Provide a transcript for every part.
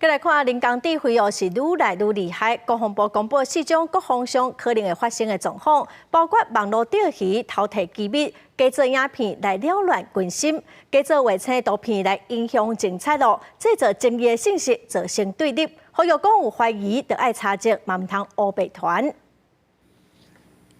過來看人工智慧哦，是愈來愈厲害。國防部公布四種國防上可能會發生的狀況，包括網路釣魚、偷提機密、假造影片來擾亂軍心、假造衛星圖片來影響政策咯，製造爭議的信息造成對立。呼籲講有懷疑，就愛查證，嘛毋通烏白傳。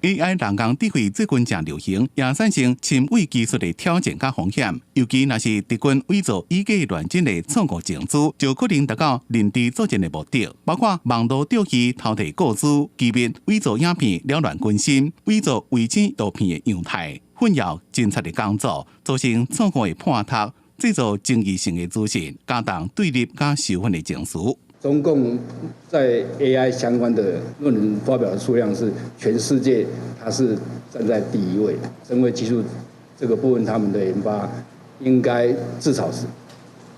AI 人工智慧最近誠流行，也產生深偽技術的挑戰佮風險。尤其若是敵軍偽造以假亂真的錯誤情資，就可能達到認知作戰的目的，包括網路釣魚、偷提個資、機密、偽造影片、擾亂軍心、偽造衛星圖片的樣態，混淆偵察的工作，造成錯誤的判讀，製造爭議性的資訊，加重對立佮仇恨的情緒。中共在 AI 相關的論文發表的數量是全世界，它是站在第一位。深偽技術這個部分，他們的研發應該至少是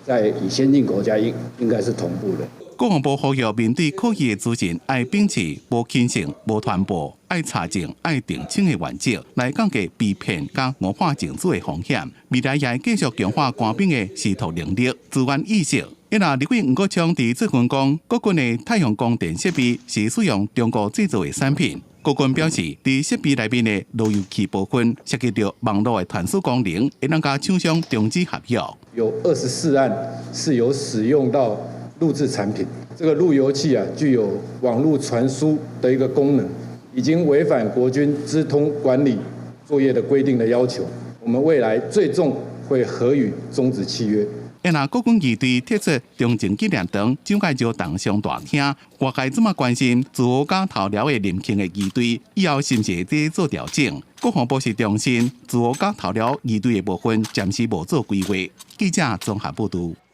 在與先進國家應該是同步的。國防部呼籲面對可疑的資訊，愛秉持無輕信、無傳播、愛查證、愛澄清的原則，來降低被騙佮誤判情資的風險。未來也會繼續強化官兵的視圖能力、資源意識。啊立委黃國昌佇最近講，國軍的太陽光電設備是使用中國製造的產品。國軍表示，佇設備內面的路由器部分涉及著網路的傳輸功能，會當佮廠商終止合約。有24案是有使用到錄製產品，這個路由器啊，具有網路傳輸的一個功能，已經違反國軍資通管理作業的規定的要求。我們未來最終會核予終止契約。啊若國軍儀隊撤出中正紀念堂，蔣介石銅像大廳，外界這麼關心自豪佮頭寮的林慶的儀隊，以後是毋是會做調整？國防部是重申，自豪佮頭寮儀隊的部分暫時無做規劃。記者綜合報導。